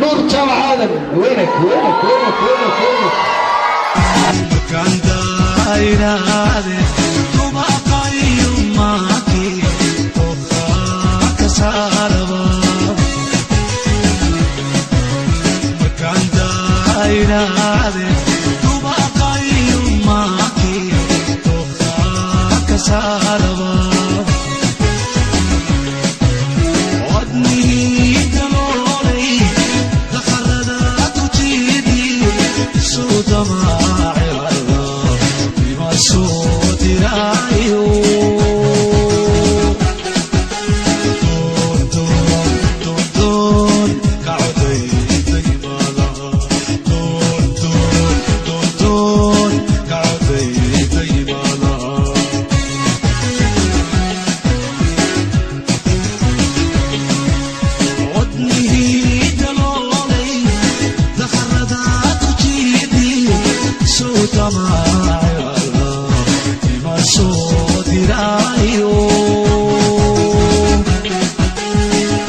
Nuur Jaamac Aadan. وينك وينك وينك وينك وينك؟ Markaan daayraade dubaqayo maaki dooqa ka saaraba. Markaan daayraade dubaqayo maaki dooqa ka saaraba. Wadnihii daloolay daqarada ku jiidi soo damaaci ima soo diraayo. Doon doon doon ka codayday malaha, doon doon doon doon ka codayday malaha. Wadnihii daloolay daqarada ku jiidi soo damaaci ima soo diraayo.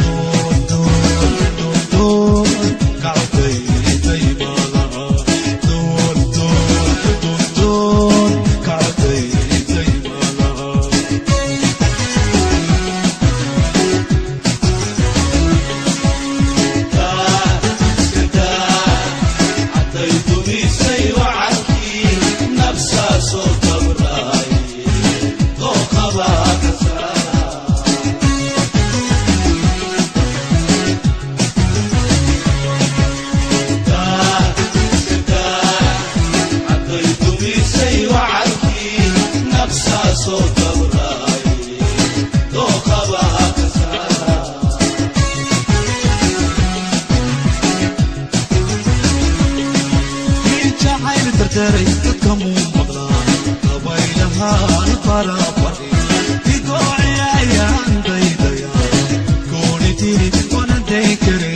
Doon doon doon doon ka codayday malaha, doon doon doon doon ka codayday malaha. Jacayl dardaray dadka muu maqlaa dabaylahaan barabari digoociyayaan daydaya gooni tiri wanaday kare.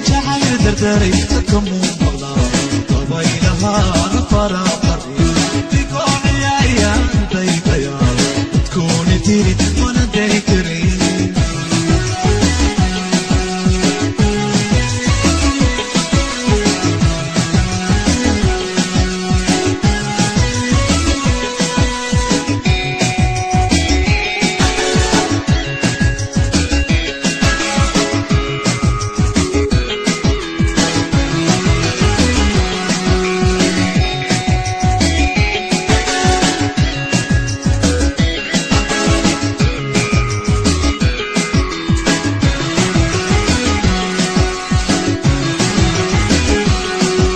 Jacayl dardaray dadka muu maqlaa dabaylahaan barabari digoociyayaan daydaya gooni tiri wanaday kare.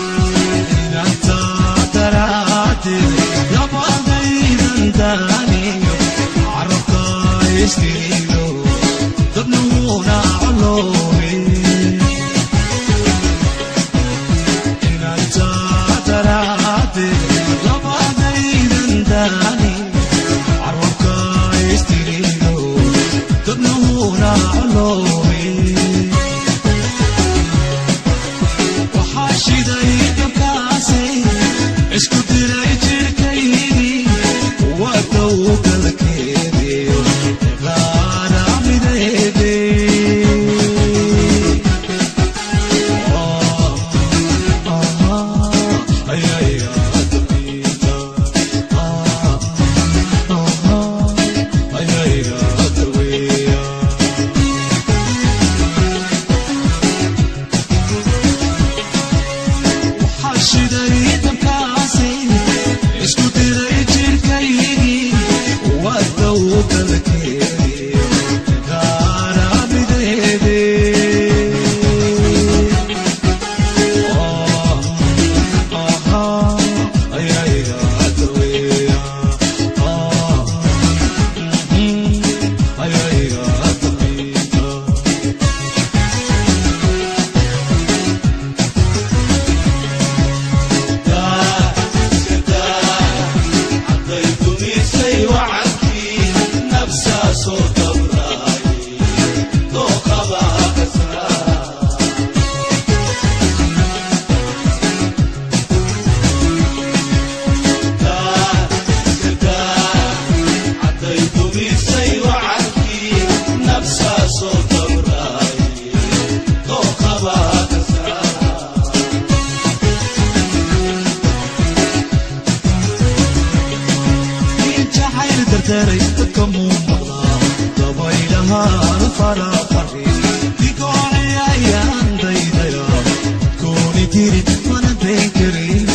Inanta daraaddeed labadaydan daaniyo carabka istiido dabnuuna coloobay. Inanta daraaddeed labadaydan daaniyo carabka istiido dabnuuna coloobay. Waxaa shiday dabkaasi isku diray jirkaydii wadow galkeediyo qaara mideebe. Shiday dabkaasi isku diray jirkaygii wadow galkeediyo qaara mideebe. Soo. Dardaray dadka muu maqlaa dabaylahaan farafari digoocayayaan daydaya kooni tiri mana dayn karin.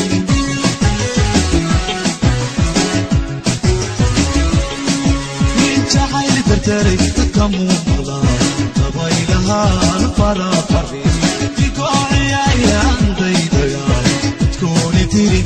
Jacayl dardaray dadka muu maqlaa dabaylahaan farafari digoocayayaan daydaya kooni tiri